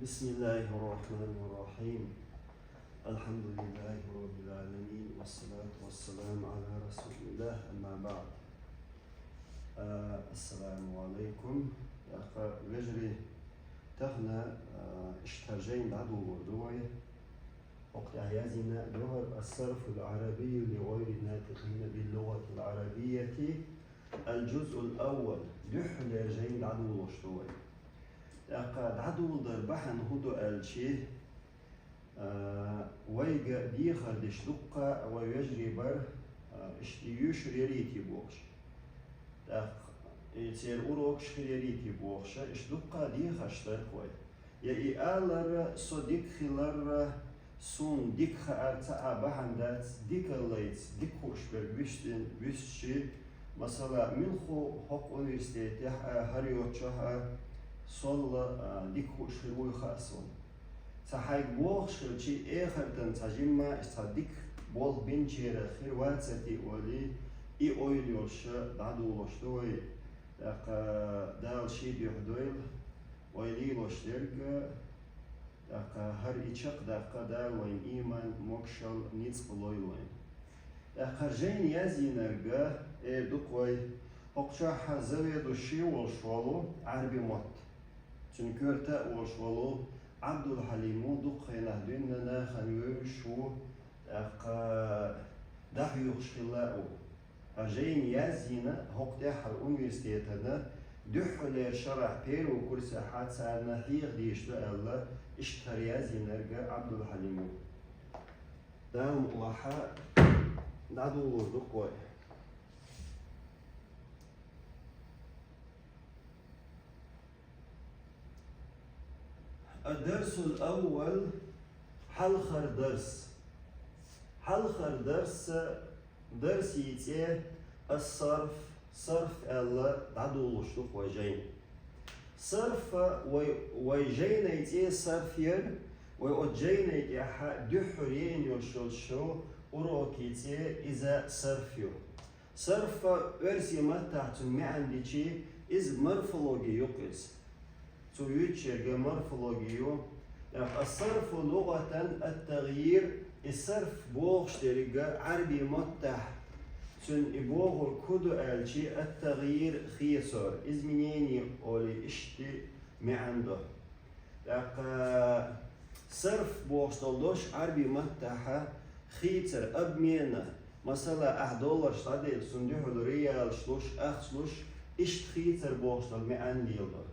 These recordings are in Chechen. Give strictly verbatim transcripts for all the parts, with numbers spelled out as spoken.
بسم الله الرحمن الرحيم. الحمد لله رب العالمين، والصلاة والسلام على رسول الله، أما بعد. Э, ассаламу алайкум. ТӀаккха, вежарий, тахан, э, иштта жайна дӀадолалур ду вай. ХӀокху тӀехь язйина дуьххьара الصرف العربي لغير الناطقين باللغة العربية الجزء الأول. Дуьххьарлера жайна дӀадолалуш ду вай. ТӀаккха дӀадоладар бахьана хӀун ду аьлча, а, вайга дехар деш дуккха а вай вежарий бара, а, иштта юьйшур ярий те бохуш. ТӀаккха и церан урокаш хир ярий те бохуш, иштта дуккха а дехарш дара-кх вай. Я и алар, со дика хилар, суна дика хаар цхьа а бахьана дац, дикаллица дика хууш берг вуьстина, вуьстча, масала, муьлхха хӀокху университетехь а, хӀара йоцчохь а, сол а, дика хууш хир вуй хаьа суна. Цхьа хьайга бохуш хилча, эхартан цхьа жимма а цхьа дика болх бинчарах хир вацара те олий, и ойла йолуш дӀадолалуш ду вай. ТӀаккха Дала шен дуьхьа дойла вай лелош дерг, тӀаккха хӀара и чекхдаккха Дала вайн ийман, могашалла, ницкъ лойла вайна. ТӀаккха жайна язйинарг эр ду-кх вай, хӀокху чохь заведующий волуш волу Ӏаьрби мотт. Цуьнан коьрта а волуш волу Ӏабдулхьалим ву, дукха хенахь дуьйна нахана вевзаш ву, тӀаккха дӀахьоьхуш хилла а ву. Ткъа жайна язйина хӀокху тӀаьххьара университетана дуьххьарлера шарахь первый курсехь царна хьеха дезаш ду аьлла, иштта хӀара язйинарг Ӏабдулхьалим ву. Дала мукъалахь дӀадолалур ду-кх вай. الدرس الأول. Хьалхара дарс. Хьалхара дарс, дарсий цӀе ас-сарф, сарф аьлла дӀадолалуш ду-кх вай жайна. Сарф, вай, вай жайнай цӀе сарф яра, вай оцу жайнай тӀехь дуьххьара яйна йолуш йолчу урокий цӀе иза сарф ю. Сарф оьрсийн маттахь цуьнан маьӀна дичи, иза морфологи ю-кх иза. Цо юьйцуш ерг морфологи ю. Ас-сарфу лугӀатан ат-тагӀйир, и сарф бохуш дерг Ӏаьрби маттахь цуьнан и бохург хӀун ду аьлчи, ат-тагӀйир, хецор, изменение олий иштта маьӀна до. ТӀаккха сарф бохуш долу дош Ӏаьрби маттахь хийцар, обмена, масала, ахь долларш дӀаделча, цунна дуьхьал реалаш луш, ахча луш, иштта хийцар бохуш долу маьӀна леладо.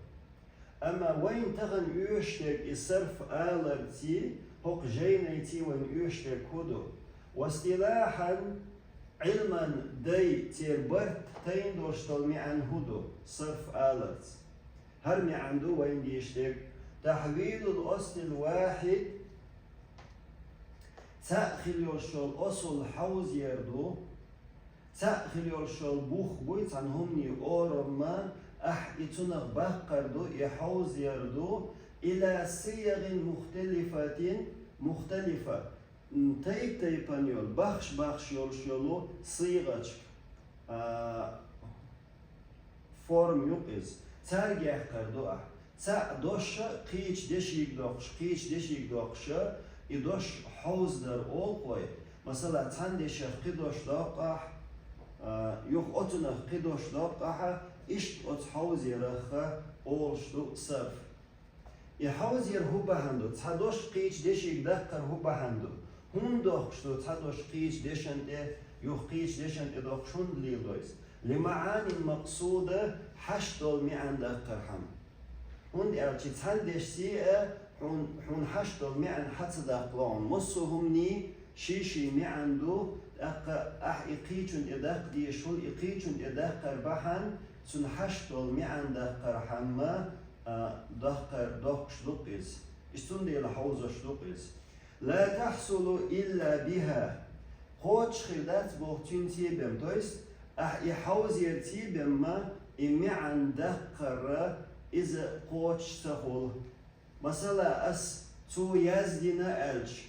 Амма вайна тахана оьшуш дерг и сарф аларций, хӀокху жайнайций вайна оьшуш дерг хӀун ду? Ва истилахьан, Ӏилман дай церан барт тайна долуш долу маьӀна хӀун ду сарф аларца? ХӀара маьӀна ду вайна дезаш дерг: тахьвилул аслил вахьид, цхьаъ хила йолуш йолу асл хьовзаяр ду, цхьаъ хила йолуш йолу бух буй цхьана хӀуманийн орамма, ахь и цунах баккхар ду, и хьовзаяр ду, ила сиягӀин мухталифатин, мухталифа, м, тайп-тайпана йолу, бахаш-бахаш йолуш йолу сийгӀачка, а, форма ю-кх иза. Цаьрга яккхар ду ахь. Цхьаъ дош кхечу дешига доккхуш, кхечу дешига доккхуш, и дош хьовзадар олу-кх вай. Масала, цхьана дешах кхин дош доккху ахь, а, юха оцунах кхин дош доккху ахь, иштта оцу хьовзаярах олуш ду сарф. И хьовзаяр хӀун бахьана ду? Цхьа дош кхечу дешига даккхар хӀун бахьана ду? ХӀунда доккхуш ду цхьа дош кхечу дешан тӀе, юха кхечу дешан тӀе доккхуш хӀунда леладо иза? Лимаъанин макъсуда, хьашт долу маьӀна даккхархьама. ХӀунда аьлча цхьана дешций а хьуна, хьуна хьашт долу маьӀна хьа ца даккхало хьуна. Массо а хӀуманийн ший-ший маьӀна ду, тӀаккха ахь и кхечун тӀе даккха дезаш хуьлу, и кхечун тӀе даккхар бахьана, цунна хьашт долу маьӀна даккхархьама, а, даккхар, доккхуш ду-кх иза. Иза цундела хьовзош ду-кх иза. Ла тахьсулу илла биха. Кхочуш хир дац боху цуьнций бен, то есть ахь и хьовзаярций бен-м и маьӀна даккхар иза кхочуш ца хуьлу. Масала, ас цо яздина аьлча,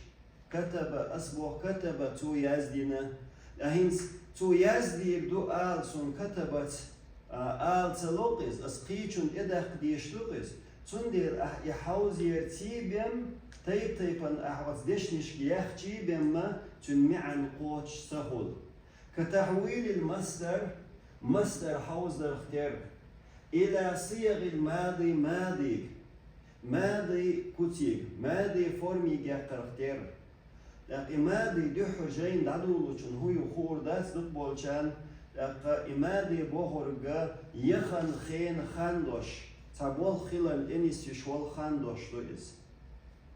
катаба, ас боху катаба цо яздина. Ткъа хӀинца цо яздийр ду ала суна катабаца, а, ала ца ло-кх иза, ас кхечун тӀе даккха дезаш ду-кх иза. Цундела ахь и хьовзера ций бен, тайп-тайпана ахь оцу дешнашка яьхчий бен ма, цуьнан маьӀна кхочуш ца хуьлу. كتحويل المصدر, масдар хьовзарх терра, إلى صيغ الماضي, мадийга, мадий куцийга, мадий формийга яккхарх терра. ТӀаккха и мадий дуьххьара жайна дӀадолучунна хӀун ю хуур дац дукхахболчарна, тӀаккха и мадий бохург яхана хенан хан дош, цхьа болх хиларна тӀе нисъеш волу хан дош ду иза.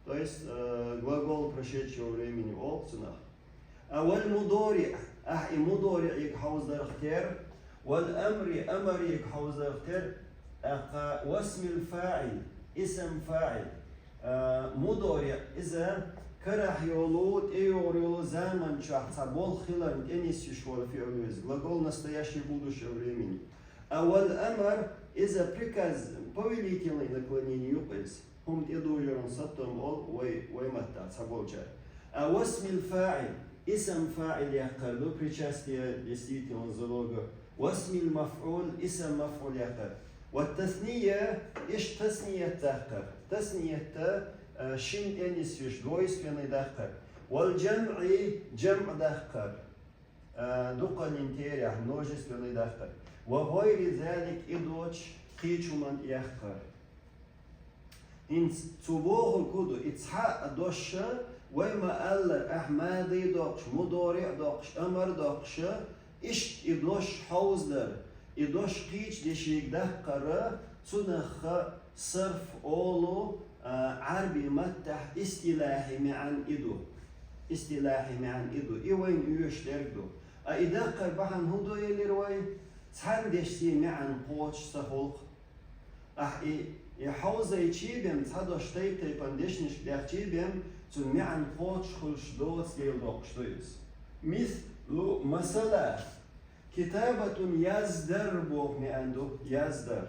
То есть, э, глагол прошедшего времени олу цунах. А вал мудори, ахь и мудориъиг хьовзарх терра, вал амри, амриг хьовзарх терра, тӀаккха васмил фаӀил, исам фаӀил. А, мудори иза карахь йолу, тӀейогӀур йолу заман чохь цхьа болх хиларна тӀе нисъеш волу фиъл веза, глагол настоящего, будущего времени. А вал амр иза приказ, повелительное наклонение ю-кх иза. ХӀума тӀедужуран саттом олу вай, вай маттахь цхьаболчара. А васмил фаӀил, исам фаӀил яккхар ду, причастие действительного залога. Васмил мафӀул, исам мафӀул яккхар. Ва тасния, иштта тасният даккхар. Тасният, а, шина тӀе нисвеш, двойственный даккхар. Вал джамӀи, джамӀ даккхар. А, дуккханин терахь, множественный даккхар. Ва гӀайри залик, и доцуш кхечу хӀуманна яккхар. ХӀинца цо бохург хӀун ду, и цхьа а дош, вай ма-аллара, ахь мадий доккхуш, мудориъ доккхуш, амар доккхуш, иштта и дош хьовзадар, и дош кхечу дешига даккхар, цунах сарф олу, а, Ӏарбий маттахь истилахьи маьӀна и ду. Истилахьи маьӀна и ду. И вайна оьшуш дерг ду. А и даккхар бахьана хӀун ду элира вай? Цхьана дешций маьӀна кхочуш ца хуьлу-кх. Ахь и, и хьовзайчий бен, цхьа дош тайп-тайпана дешнашка даьхчий бен, цуьнан маьӀна кхочуш хуьлуш доцу дела доккхуш ду иза. Мислу, масала, китабатун, яздар боху маьӀна ду, яздар.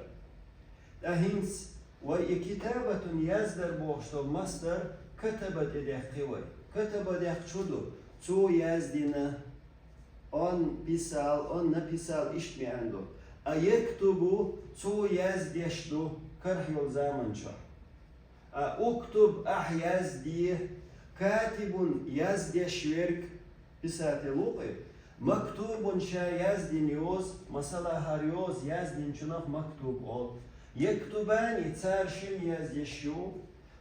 Ткъа хӀинца вай и китабатун, яздар бохуш долу масдар катаба тӀе даьккхи вай. Катаба даьккхича хӀун ду? Цо яздина. Он писал, он написал, иштта маьӀна ду. А яктубу, цо яздеш ду, карахь йолу заман чохь. А уктуб, ахь язде, катибун, яздеш верг, писатель ву-кх и, мактубун, ша яздина йоза, масала, хӀара йоза яздинчунах мактуб олу. Яктубани, цара шина яздеш ю.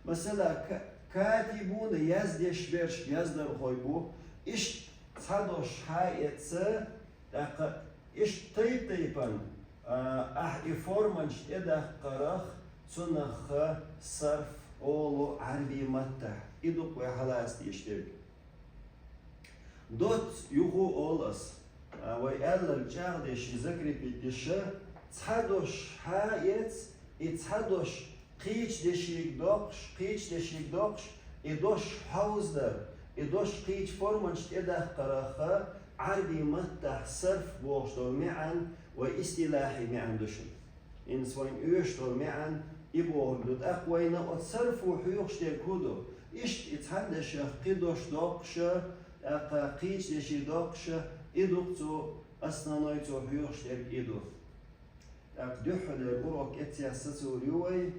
Масала, ка-, катибуна, яздеш берш, яздархой бу. Иштта цхьа дош схьа а эцна, тӀаккха иштта тайп-тайпана, а, ахь и форманаш тӀедаккхарх, цунах сарф олу Ӏарбий маттахь. И ду-кх вай хьалаца дийш дерг. Доцца юха а олу ас, а, вай аьлларг чӀагӀдеш, и закрепить деш, цхьа дош схьа а эцна, и цхьа дош кхечу дешига доккхуш, кхечу дешига доккхуш, и дош хьовзадар, и дош кхечу форманаш тӀедаккхарх Ӏарбий маттахь сарф бохуш долу маьӀна вай истилахьи маьӀна ду шуна. ХӀинца вайна оьшуш долу маьӀна и бохург ду. ТӀаккха вайна оцу сарфо хьоьхуш дерг хӀун ду? Иштта и цхьана дешах кхин дош доккхуш, тӀаккха кхечу дешига доккхуш, и ду-кх цо основной, цо хьоьхуш дерг и ду. ТӀаккха дуьххьалера урок эццехь сацор ю вай.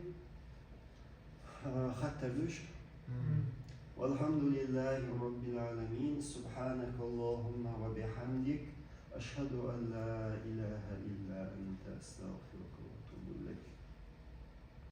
А, хаттар дуьйш? Мгм. والحمد لله رب العالمين. سبحانك اللهم وبحمدك. أشهد أن لا إله إلا أنت. أستغفرك وأتوب إليك.